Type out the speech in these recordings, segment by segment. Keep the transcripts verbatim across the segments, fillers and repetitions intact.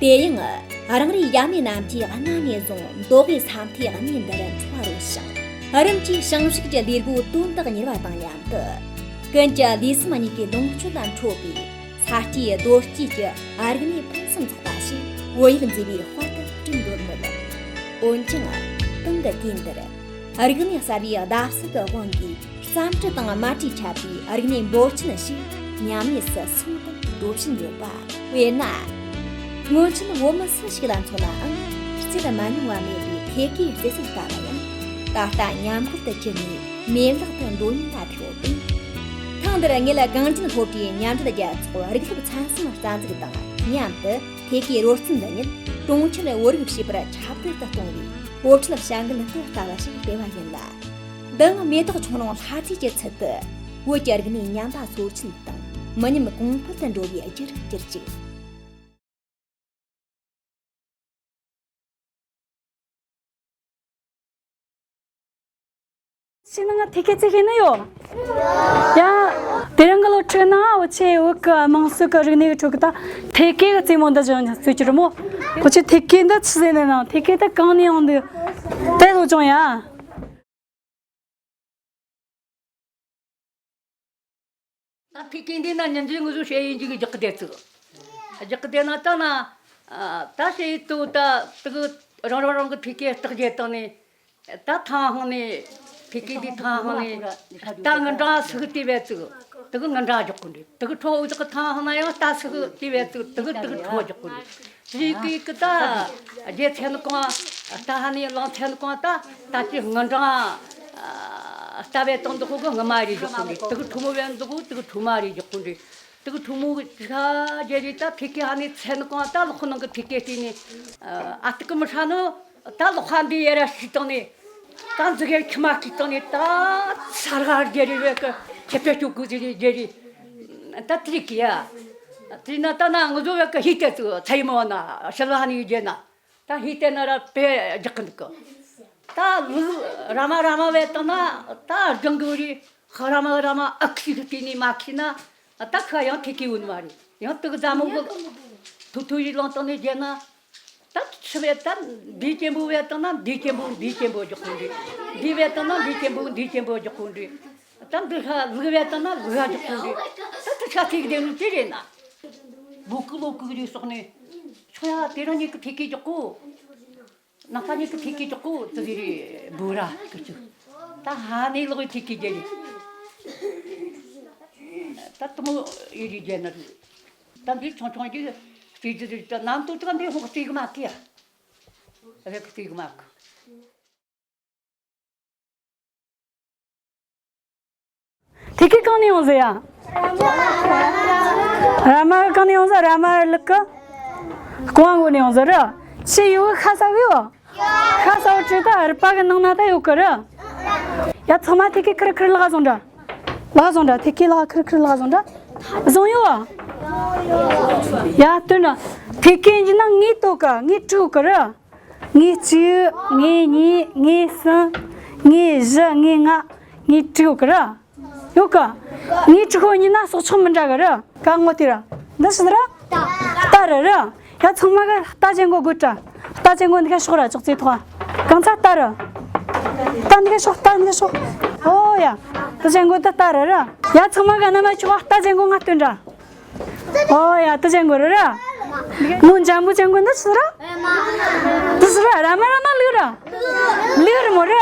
དེ་ཡང་རང་རེའི་ཡབ་མེས་རྣམས་ཀྱིས་གནའ་ནས་བཟུང་མདོ་དབུས་ས་མཐོའི་གནས་འདིར་འཚོ་བ་རོལ་ཞིང་། རིམ་གྱིས་བྱང་ཕྱོགས་ཀྱི་ལས་སྒོའི་དོན་དག་གཉེར་བ་དང་མཉམ་དུ། ཀུན་གྱི་ལུས་སེམས་གཉིས་ཀའི་ལོངས་སྤྱོད་ལ་འཕྲོད་པའི་ས་སྐྱེས་རྡོ་སྐྱེས་ཀྱི་རིག་གནས་ཕུན་སུམ་ཚོགས་པ་ཞིག་བོད་ཡུལ་མཛེས་པའི་དཔལ་དུ་བསྐྲུན་འདོད་མོད། འོན་ཀྱང་། གང་གི་དུས་འདིར། རིག་གནས་གསར་བའི་ཟླ་གསོལ་གྱི་དབང་གིས་རྩམ་དྲི་དང་མར་དྲིས་ཁྱབ་པའི་རིག་གནས་འབོར་ཆེན་ཞིག་ཉམས་དམས་སུ་སོང་དང་འགྲོ་བཞིན་ཡོད་པ། དཔེར་ན། སྔོན་ཆད་བོད་མི་སུ་ཞིག་ལ་མཚོན་ནའང་རྩེད་མ་མྱོང་བ་མེད་པའི་ཐད་ཀའི་རྩེད་སྲོལ་ལྟ་བུ་ཡང་ད་ལྟ་ཉམས་རྒུད་དུ་གྱུར་ནས་མེད་བརླག་ཏུ་འགྲོ་ཉེན་ལ་ཐུག་ཡོད་པས། ཐེངས་འདིར་ངེད་གངས་ཅན་སློབ་གྲྭའི་མཉམ་འབྲེལ་རྒྱལ་ཚོགས་རིག་སློབ་ཚན་གསུམ་རྩ་འཛུགས་དང་མཉམ་དུ་ཐད་ཀའི་རོལ་རྩེད་འདི་ཉིད་གྲོང་ཁྱེར་བོད་རིགས་བྱིས་པར་ཁྱབ་གདལ་དུ་གཏོང་བའི་སློབ་ཁྲིད་བྱ་འགུལ་འདི་ལྟ་བུ་ཞིག་སྤེལ་བ་ཡིན་ལ། འདི་ཡང་མེ་ཏོག་ཁྱུང་རུང་ལྷ་རྫས་ཀྱི་ཚུལ་དུ་བོད་ཀྱི་རིག་གནས་ཉམས་པ་སོར་ཆུད་དང་མི་ཉམས་གོང་འཕེལ་དུ་འགྲོ་བའི་རྒྱུར་གྱུར་ཅིག་ཕྱི་ནང་ཐད་ཀའི་རྩེད་ཤེས་ནི་ཡོད། ཡ། དེ་རིང་གི་སློབ་ཁྲིད་ནང་འུ་ཆོས་བོད་ཀྱི་དམངས་སྲོལ་གྱི་རིག་གནས་ཀྱི་ཁྲོད་ཀྱི་ད་ཐད་ཀའི་རྩེད་མོ་འདི་བྱུང་རྩེད་ཀྱི་རེད་མོ། འུ་ཆོས་ཐད་ཀའི་འདི་ཆི་ཟེར་ནས་ན་ཐད་ཀའི་འདི་གང་ནས་ཡོང་འདུག་དེ་སློབ་སྦྱོང་ཡ། ད་ཐད་ཀའི་འདི་ན་ཉིན་རེ་ངུ་ཟོ་བྱས་ཡིན་གཅིག་རྒྱག་གི་བསྡད་ཚུགས། རྒྱག་གི་བསྡད་ན་ད་ན། ད་བྱས་ཡིན་དུ་ད་དུ་གི་རང་རང་རང་གི་ཐད་ཀའི་རྟགས་བརྒྱད་བཏང་ནས། ད་ཐང་ཧང་ནས་ཐད་ཀའི་འདི་ཐང་ཧང་ནས་ད་ངི་འདྲ་སུ་གི་དེ་བས་ཚུགས། དུ་གི་ངི་འདྲ་རྒྱག་གི་འདུག་དུ་གི་ཁྲོ་འུ་ཅག་གི་ཐང་ཧང་ན་ཡང་ད་སུ་གི་དེ་བས་ཚུགས་དུ་གི་དུ་གི་ཁྲོ་རྒྱག་གི་འདུག་དེ་གི་གི་ད་རྒྱལ་མཚན་གང་ད་ཧ་ནི་གླང་མཚན་གང་ད་ད་ཅི་ངི་འདྲ་ལྟ་བའི་སྟེང་དུ་ཁོ་གི་ངི་མ་རེ་རྒྱག་གི་འདུག་དུ་གི་ཁྲོ་མོ་བས་འདུག་དུ་གི་ཁྲོ་མ་རེ་རྒྱག་གི་འདུག་དུ་གི་ཁྲོ་མོ་གི་ཆ་རྒྱལ་རེ་ད་ཐད་ཀའི་ཧ་ནི་མཚན་གང་ད་ལོག་ཁོ་ནང་གི་ཐད་ཀའི་སྟེང་ནས་ཨ་ཏི་ཀི་མི་ཧྲ་ནོ། ད་ལོག་ཧ་འདི་ཡེ་ར་ཤི་བཏང་ནས། ད་འཛི་གེ་ཁྱི་མ་ཁྱི་བཏང་ནས་ད་ཚ་ར་རྒྱལ་རེ་བས་གི་ཁྱི་ཕེ་ཅུ་ཀུ་ཟི་རེ་རྒྱལ་རེ། ད་ཏི་རིག་གི་ཡ། དེ་ན་ད་ན་ངུ་ཟོ་བས་གི་ཧི་ཏེ་ཚུ་ཚ་ཡི་མོ་ན་ཤི་ལ་ཧ་ནི་ཡི་རྒྱལ་ན། ད་ཧི་ཏེ་ན་ར་པེ་རྒྱག་གི་འདུག་གི་ད་ལུག་ར་མ་ར་མ་བས་བཏང་ན་ད་རྒྱང་གི་རི་ཧ་ར་མ་ར་མ་ཨ་ཁི་གི་དེ་ནས་མ་ཁི་ན། ད་ཁ་ཡང་ཐད་ཀའི་འོ་ནི་མ་རེད། ཡང་དུ་གི་རྫ་མོ་གི་ཐུ་ཐུ་ཡི་ལོང་བཏང་ནས་རྒྱལ་ན། ད་ཆུ་བས་ད་འདི་ཅན་པོ་བས་བཏང་ན་འདི་ཅན་པོ་འདི་ཅན་པོ་རྒྱག་གོ་འདི། འདི་བས་བཏང་ན་འདི་ཅན་པོ་འདི་ཅན་པོ་རྒྱག་གོ་འདི། ད་འདི་ཧ་ལུག་བས་བཏང་ན་ལུག་ཧ་རྒྱག་གོ་འདི། ད་དུ་ཆ་ཐིག་དེ་ནི་དེ་རེད་ན། བུ་ཀུ་ལོ་ཀུ་རེ་སོགས་ནས་ཆོ་ཡ་དེ་རང་ཉིད་ཀྱི་ཐིག་གིས་རྒྱག་གོ། ནག་པ་ཉིད་ཀྱི་ཐིག་གིས་རྒྱག་གོ་དུ་དེ་རེད་བུ་ར་ཀི་ཅུ། ད་ཧ་ནི་ལོག་ཡི་ཐིག་གིས་རྒྱལ་རེད། ད་དུ་མོ་ཡི་རེད་རྒྱལ་ན་རེད། ད་འདི་ཆུང་ཆུང་གི་སྲིད་ཇི་རེད་ད་ནམ་དུ་དུ་འདི་ཧོག་སྟེ་གི་མ་ཀི་ཡ། རེག་སྟེ་གི་མ་ཀི། ཐིག་གི་གང་ནས་ཡོང་ཟེར་ཡ། ར་མ་གི་གང་ནས་ཡོང་ཟེར་ར་མ་ལུག་གི། རྐང་བ་མགོ་ནས་ཡོང་ཟེར་ར། ཆི་ཡོད་གི་ཁ་ས་གི་ཡོད། ཁ་ས་བ་བྲིས་ད་རི་པ་གི་ནང་ན་ད་ཡོད་གི་ར། ཡ་ཚང་མ་ཐིག་གི་ཁིར་ཁིར་ལག་བཟུང་འདྲ། ལག་བཟུང་འདྲ་ཐིག་གི་ལག་ཁིར་ཁིར་ལག་བཟུང་འདྲ། བཟུང་ཡོད། ཡ་སྟོན་འདྲ། ཐིག་གི་ཡིན་ན་ངས་ལྟོས་གི་ངས་བྲིས་ཡོད་གི་ར། ངས་གཅིག་ངས་གཉིས་ངས་གསུམ། ངས་བཞི་ངས་ལྔ། ངས་དྲུག་ཡོད་གི་ར། ཡོད་གི་ངས་དྲུག་ཡིན་ན་སྲོག་ཆགས་མི་འདྲ་གི་ར། ག་ངོ་དེ་ར། འདི་ཞིག་ར། རྟ་ར་ར། ཡ་ཚང་མ་གི་རྟ་ཅན་གོ་དགོས་དྲ། རྟ་ཅན་གོ་འདི་ག་ཤོག་ར་ཅོག་ཙེ་ཐོག་ག་གང་ཚ་རྟ་ར། རྟ་འདི་ག་ཤོག་རྟ་འདི་ག་ཤོག་ཨོ་ཡ། རྟ་ཅན་གོ་འདི་རྟ་ར་ར། ཡ་ཚང་མ་གི་རྣམ་པ་ཆོག་རྟ་ཅན་གོ་ང་སྟོན་དྲ། ཨོ་ཡ་དུ་ཅན་གོ་ར་ར། ངོ་འཇམ་པོ་ཅན་གོ་འདི་སུ་ར། འདི་སུ་ར་ར་མ་ར་མ་ལུག་ར། ལུག་ར་མོ་ར།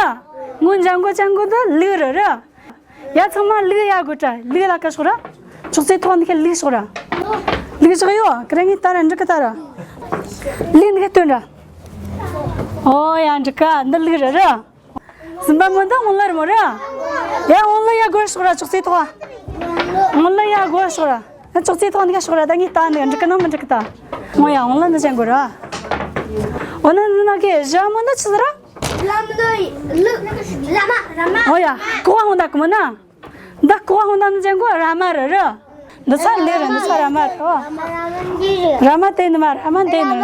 ངོ་འཇམ་གོ་ཅན་གོ་འདི་ལུག་ར་ར། ཡ་ཚང་མ་ལུག་ཡ་གོ་དྲ་ལུག་ལ་ཀ་ཤོག་ར། ཅོག་ཙེ་ཐོག་འདི་ཁ་ལུག་ཤོག་ར། ལུག་ཤོག་ཡོ་ཀ་ར་ངི་ཏ་ར་འདྲི་ཀ་ཏ་ར། ལུག་འདི་ཁ་སྟོན་ར། ཨོ་ཡ་འདྲི་ཀ་འདི་ལུག་ར་ར། སུམ་པ་མོ་འདི་ཨོང་ལ་ར་མོ་ར། ཡ་ཨོང་ལ་ཡ་གོ་ཤོག་ར་ཅོག་ཙེ་ཐོག་ཨོང་ལ་ཡ་གོ་ཤོག་ར། ཅོག་ཙེ་ཐོག་འདི་ཁ་ཤོག་ར་ད་ངི་ཏ་འདི་འདྲི་ཀ་ནང་མི་འདྲི་ཀ་ཏ། ཨོ་ཡ་ཨོང་ལ་འདི་ཅན་གོ་ར། ཨོ་ན་འདི་ན་ཀེ་ཞྭ་མོ་འདི་ཆི་ཟེར་ར། ལམ་འདི་ལུག་ར་མ་ར་མ། ཨོ་ཡ་ཀོ་ཧོང་ད་ཀོ་མོ་ན། འདི་ཀོ་ཧོང་ད་ནི་ཅན་གོ་ར་མ་ར་ར། འདི་ཚ་ལེ་ར་འདི་ཚ་ར་མ་ར་ཨོ། ར་མ་དེ་ནི་མ་ར་མ་དེ་ནི་ར།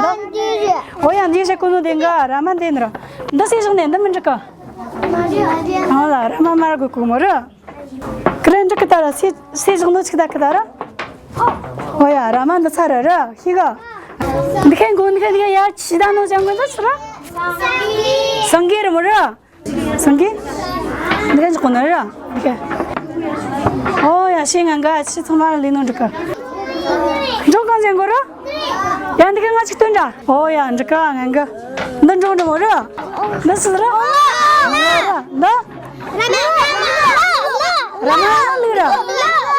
ཨོ་ཡ་འདི་ཞེ་ཀུ་ནུ་དེ་འགའ་ར་མ་དེ་ནི་ར། འདི་སེ་ཞོག་ནས་འདི་མི་འགྲིག་ག་ཨོ་ལ་ར་མ་མ་ར་གོ་ཀུ་མོ་ར། ཀ་རེ་འགྲིག་གི་ད་ར་སེ་སེ་ཞོག་ནུ་ཅིག་ད་གི་ད་ར། ཨོ་ཡ་ར་མ་འདི་ཚ་ར་ར་ཤི་ག་འདི་ཁའི་མགོ་འདི་ཁའི་འདི་ཁའི་ཡར་ཆི་ད་ནོ་ཅང་གོ་འདི་ཚོ་ར། སང་གེ་ར་མོ་ར། སང་གེ། འདི་ཁའི་ཅི་གོ་ན་ར། འདི་ཁའི། ཨོ་ཡ་ཤེས་ང་འགའ་ཆི་ཚང་མ་ལ་ལི་ནོ་འགྲིག་ག་འགྲོ་གང་ཅང་གོ་ར། ཡ་འདི་ཁའི་ང་ཅིག་སྟོན་འདྲ། ཨོ་ཡ་འགྲིག་ག་ང་འགའ། འདི་འགྲོ་འགྲོ་མོ་ར། འདི་སི་ར། འདི། ར་མ་ལི་ར། འདི།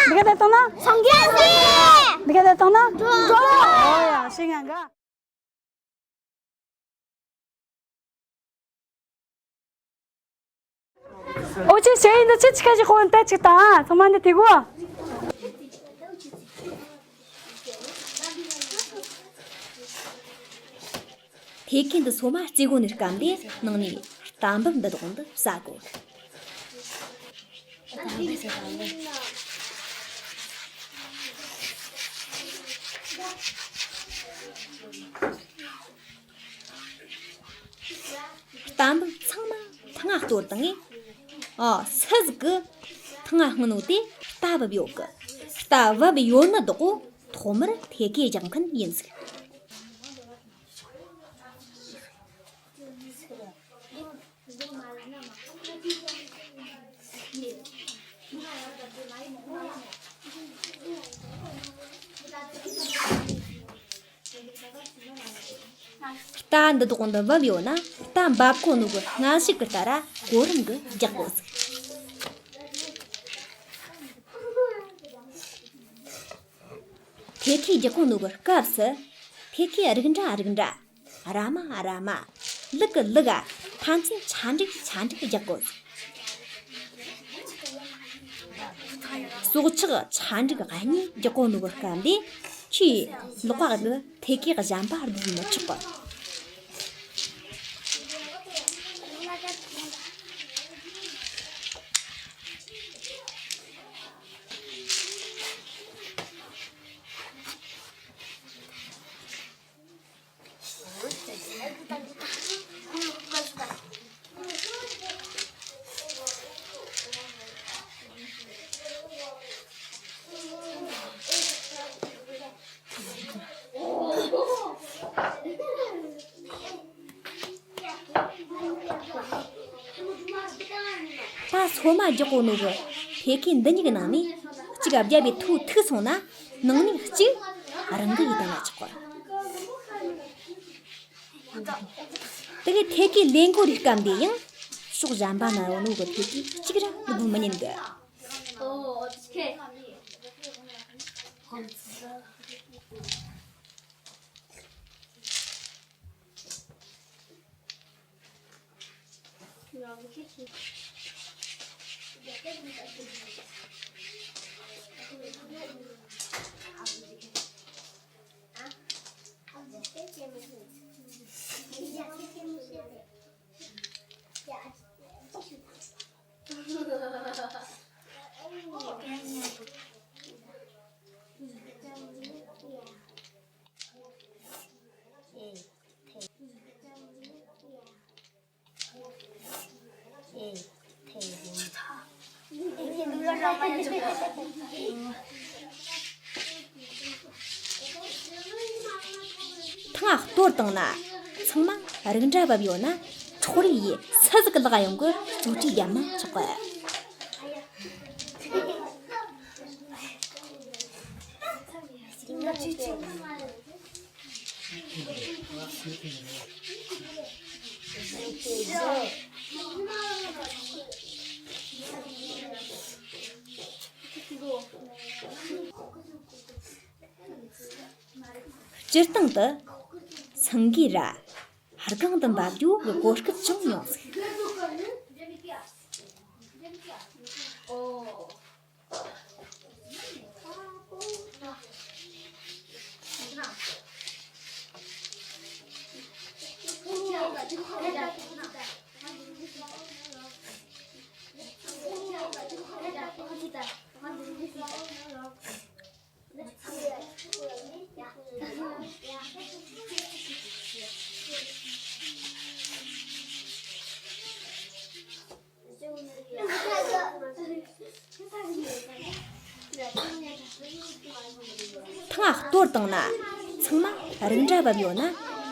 འདི་ཁའི་དེ་བཏང་ན། སང་གེ། འདི་ག་དེ་བཏང་ན། འགྲོ། ཨོ་ཡ་ཤི་ང་ག་ཨོ་ཅེ་ཤེས་ཡིན་འདི་ཆི་ཆི་ཁ་ཞིག་ཧོན་ཏེ་ཆིག་དང་ཚང་མ་འདི་དེ་གོ། ཐེ་གེ་འདི་སོ་མ་རྩེ་གོ་ནི་སྐམ་དེ་ནང་ནས་རྟ་འབབ་འདི་དག་འདི་ཟ་གོ། རྟ་འབབ་ཚང་མ་ཐང་ང་གཏོར་བཏང་ངས། ཨ་སུ་ཟིག་གི་ཐང་ང་སྔུན་ནོ་དེ་རྟ་བབ་ཡོད་གི། རྟ་བབ་ཡོད་ནི་དག་གོ་ཐོག་མར་ཐེ་གེ་རྒྱག་མཁན་ཡིན་ཟིག་རྟ་འདི་དག་འདི་བབ་ཡོད་ན་རྟ་འབབ་གོ་ནོ་གི་སྔ་ཕྱི་གི་རྟ་ར་གོ་རིམ་གི་རྒྱག་གོ་ཟིག་ཐེ་གེ་རྒྱག་གོ་ནོ་གི་སྐབས་སུ་ཐེ་གེ་རིགས་འདྲ་རིགས་འདྲ། ར་མ་ར་མ། ལུག་གི་ལུག་ག་ཕན་ཚུན་ཆ་འགྲིག་ཆ་འགྲིག་རྒྱག་གོ། སྲོག་ཆགས་ཆ་འགྲིག་གཉིས་རྒྱག་གོ་ནོ་གི་སྐབས་འདི་ཁྱིའི་ལག་པ་གི་ཐེ་གེ་གཞན་པ་སྒུག་མི་ཆོག་གི། ད་སོ་མ་རྒྱག་གོ་ནོ་གི་ཐེ་གེ་འདི་གཉིས་ཀྱི་ནང་ནས་གཅིག་བརྒྱབ་པའི་ཐུག་ཐུག་སོང་ན་ནང་ནས་གཅིག་རང་གི་ཡི་དམ་ལ་ཆགས་གོ། དེ་གི་ཐེ་གེ་ལེན་གོ་རིགས་སྐམ་དེ་ཡང་ཕྱོགས་གཞན་པ་ན་ཡོད་ནོ་གི་ཐེ་གེ་གཅིག་ར་ལུག་མི་ཉན་གི། ཐང་གཏོར་བཏང་ན་ཚང་མ་རིགས་འདྲ་བབ་ཡོད་ན་འཕྲོག་རེས་ཡིས་སུ་ཟིག་གི་ལག་ཡོང་གི་རྩོད་གྲས་རྒྱབ་ན་ཆོག་གི། སྤྱིར་བཏང་དུ་སེང་གེ་ར་སྒང་དུ་འབབ་རྒྱུ་གི་གོ་སྐབས་ཅུང་ཉུང་ཟིག་ཐང་གཏོར་བཏང་ན། ཚང་མ་རིགས་འདྲ་བབ་ཡོད་ན།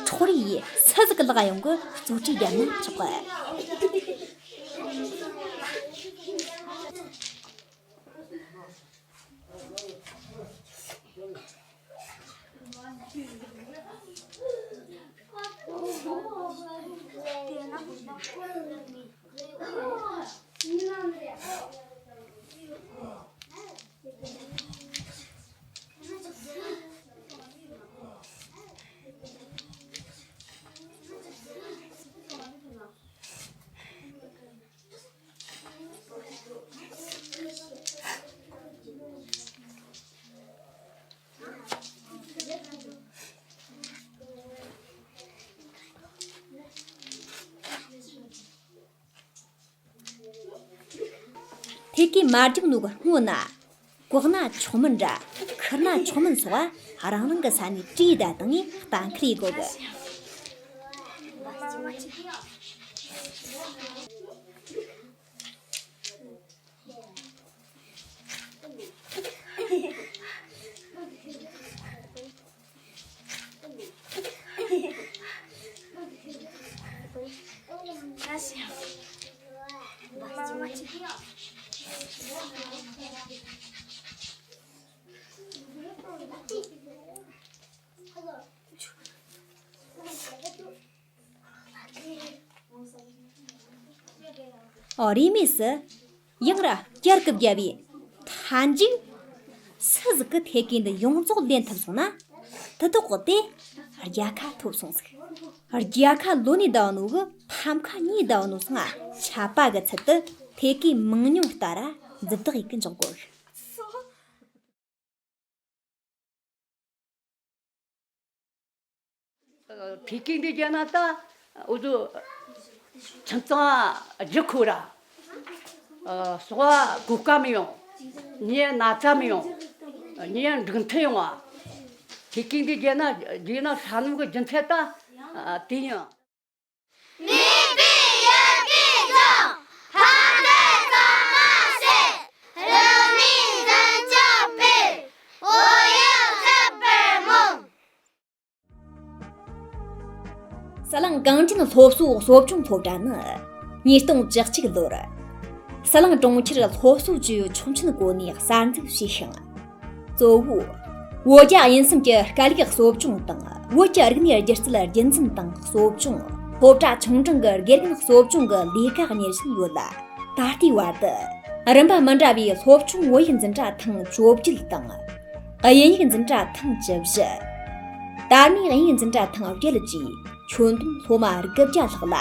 འཕྲོག་རེས་ཡིས་སུ་ཟིག་གི་ལག་ཡོང་གི་རྩོད་གྲོས་བརྒྱབ་ན་ཆོག་གི། ཐད་ཀའི་མ་རྒྱབ་ནོ་གི་སྔོན་ན། གོག་ན་ཆོག་མིན་འདྲ། ཁུར་ན་ཆོག་མིན་སོགས་རང་རང་གི་ས་ནས་བྲིས་བསྡད་བཏང་ངས་གཏན་འཁེལ་ཡེ་དགོ་གི། ཨོ། རིས་མེད་སུ་ཡང་ར་བསྐྱར་གི་བརྒྱབ་པའི་མཐའ་མཇུག་སུ་ཟིག་གི་ཐད་ཀའི་འདི་ཡོངས་རྫོགས་ལེན་ཐུབ་སོང་ན། དེ་ཐོག་གི་དེ་རྒྱལ་ཁ་ཐོབ་སོང་ཟིག། རྒྱལ་ཁ་ལོ་ནས་ཟླ་བ་ནོ་གི་ཕམ་ཁ་གཉིས་ཟླ་བ་ནོ་སོང་ང་། ཆད་པ་གི་ཚུལ་དུ་ཐད་ཀའི་མང་ཉུང་ལྟར་འཛུབ་ཐག་ཡིག་གི་འཇོག་དགོས། ཐད་ཀའི་འདི་བརྒྱབ་ན་ད་འུ་ཚོ་ཁྱིམ་ཚང་རྒྱུ་ཁུག་ར། ཟོག་གོ་སྐབས་མི་ཡོང་། མྱི་ན་ཚ་མི་ཡོང་། མྱི་འགྲིག་མཐུན་ཡོང་བ། ཐད་ཀའི་འདི་བརྒྱབ་ན་བརྒྱབ་ན་ཧྲ་ནོ་གི་རྒྱུ་མཚན་ད་དེ་ཡིན། མེས་པོའི་ཡི་གེ་སྦྱོང་། ཕ་འབྲས་གཙང་མ་བསྲེས། རིག་གནས་འཛིན་སྐྱོང་སྤེལ། བོད་ཡིག་ཁྱབ་པར་སྨོན། ཟི་ལིང་གངས་ཅན་སློབ་གསོའི་གསོ་སྦྱོང་སློབ་གྲྭ་ནི། ཉིས་སྟོང་བཅུ་གཅིག་ལོར། ཟི་ལིང་གྲོང་ཁྱེར་སློབ་གསོ་ཅུའུ་ཆོག་མཆན་བཀོད་ནས་གསར་འཛུགས་བྱས་ཤིང་། གཙོ་བོ། བོད་རྒྱ་དབྱིན་གསུམ་གྱི་སྐད་ཡིག་གསོ་སྦྱོང་དང་། བོད་ཀྱི་རིག་གནས་སྒྱུ་རྩལ་རྒྱུན་འཛིན་དང་གསོ་སྦྱོང་། སློབ་གྲྭ་ཆུང་འབྲིང་གི་དགེ་རྒན་གསོ་སྦྱོང་གི་ལས་ཀ་གཉེར་བཞིན་ཡོད་ལ། ད་ལྟའི་བར་དུ། རིམ་པ་མི་འདྲ་བའི་སློབ་ཆུང་བོད་ཡིག་འཛིན་གྲྭ་ཐེངས་བཅོ་བརྒྱད་དང་། དབྱིན་ཡིག་འཛིན་གྲྭ་ཐེངས་བཅུ་བཞི། དར་མའི་དབྱིན་ཡིག་འཛིན་གྲྭ་ཐེངས་བརྒྱད་བཅས་ཁྱོན་བསྡོམས་སློབ་མ་དགུ་བརྒྱ་ལྷག་ལ།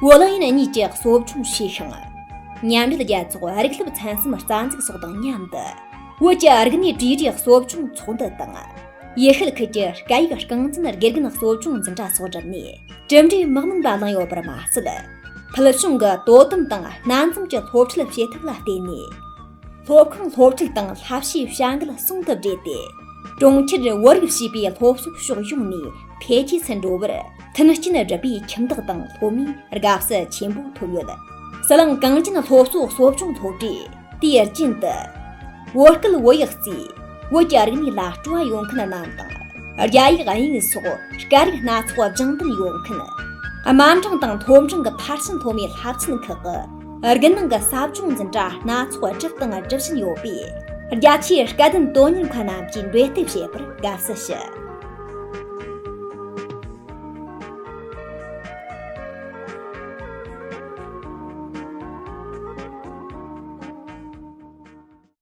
བོད་དབྱིན་གཉིས་ཀྱི་གསོ་སྦྱོང་བྱས་ཤིང་། མཉམ་འབྲེལ་རྒྱལ་ཚོགས་རིགས་སློབ་ཚན་གསུམ་རྩ་འཛུགས་སོགས་དང་མཉམ་དུ། བོད་ཀྱི་རིག་གནས་གྲས་རིགས་གསོ་སྦྱོང་ཚོགས་འདུ་དང་། ཡུལ་ཤུལ་ཁུལ་གྱི་སྐད་ཡིག་རྐང་འཛིན་དགེ་རྒན་གསོ་སྦྱོང་འཛིན་གྲྭ་སོགས་བསྒྲུབས་ནས། གྲུབ་འབྲས་མི་དམན་པ་བླངས་ཡོད་པར་མ་ཟད། ཕུལ་བྱུང་གི་དོ་དམ་དང་སྣ་འཛོམས་ཀྱི་སློབ་ཁྲིད་བྱེད་ཐབས་ལ་བརྟེན་ནས། སློབ་ཁང་སློབ་ཁྲིད་དང་བསླབ་བྱའི་བྱ་འགུལ་ཟུང་དུ་སྦྲེལ་ཏེ། གྲོང་ཁྱེར་བོད་རིགས་བྱིས་པའི་སློབ་གསོ་ཕྱོགས་ཡོངས་ནས་འཕེལ་རྒྱས་སུ་འགྲོ་བར་མཐུན་རྐྱེན་བསྒྲུབས་པས། ཁྱིམ་བདག་དང་སློབ་མའི་དགའ་བསུ་ཆེན་པོ་ཐོབ་ཡོད། ཟི་ལིང་གངས་ཅན་སློབ་གསོ་གསོ་སྦྱོང་སློབ་གྲྭས་དུས་རྒྱུན་དུ། བོད་སྐད་བོད་ཡིག་གཙོས་བོད་ཀྱི་རིག་གནས་ལ་སྤྲོ་བ་ཡོད་མཁན་རྣམས་དང་། རྒྱ་ཡིག་དབྱིན་ཡིག་སོགས་སྐད་རིགས་སྣ་ཚོགས་སྦྱང་འདུན་ཡོད་མཁན། དམའ་འབྲིང་དང་མཐོ་འབྲིང་གི་ཕར་ཕྱིན་སློབ་མའི་བསླབ་ཚན་ཁག་གི་དགུན་གནང་གི་ཟབ་སྦྱོང་འཛིན་གྲྭ་སྣ་ཚོགས་བསྒྲུབས་དང་སྒྲུབ་བཞིན་ཡོད་པས། རྒྱ་ཆེའི་སྐད་ལྡན་དོན་གཉེར་མཁན་རྣམས་ཀྱིས་འབྲེལ་གཏུག་བྱེད་པར་དགའ་བསུ་ཞུ།